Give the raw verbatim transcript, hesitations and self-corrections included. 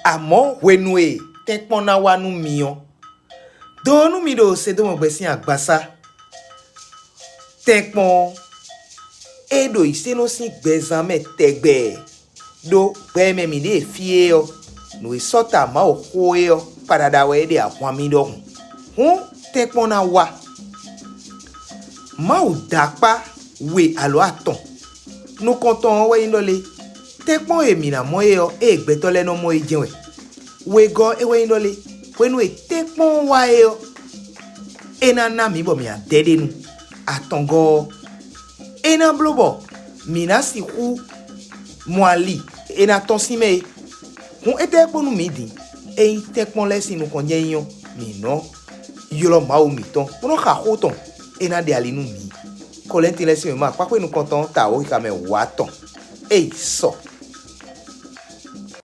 Amɔ̌ hwenu e tɛ́nkpɔ́n ná wá nú mi ɔ́, do nú mi ɖo Sedómu gbɛ sín agbasá. Tɛ́nkpɔ́n ɔ́, é ɖo yi sɛ́nɔ sín gbɛzán mɛ tɛgbɛ, ɖó gbɛ e mɛ mǐ ɖe fí é ɔ́, nǔ e sɔ́ ta Mawu xo é ɔ́, kpaɖaɖa wɛ é ɖe ahwan mì ɖɔhun. Hǔn tɛ́nkpɔ́n ná wá. Mawu dó akpá we alǒ atɔn. Nukɔntɔn ɔ́ wɛ nyí ɖɔ lé? Tɛ́nkpɔ́n e mǐ ná mɔ é ɔ́, ée gbɛtɔ́ lɛ́ɛ nɔ mɔ é jɛ́n wɛ. Wegɔ́ é wɛ nyí ɖɔ lé? Hwenu e tɛ́nkpɔ́n ɔ́ wá é ɔ́, é ná ná mǐ bɔ mǐ ná dɛ ɖ'é nu. Atɔngɔ́ ɔ́, é ná bló bɔ mǐ ná sixú mɔ ali e ná tɔ́n sín mɛ é. Hǔn étɛ́ kpó nú mǐ din? Ényí tɛ́nkpɔ́n lɛ́ɛ sín nukɔn jɛ́n nyí ɔ́, mǐ nɔ ylɔ́ Mawu mǐtɔn bó nɔ́ xa xó tɔn, é ná ɖe ali nú mǐ. Kolɛ́nti lɛ́ɛ sín wěma kpákpé nukɔntɔn ta wǒ xixa mɛ wǒ atɔn. Ée sɔ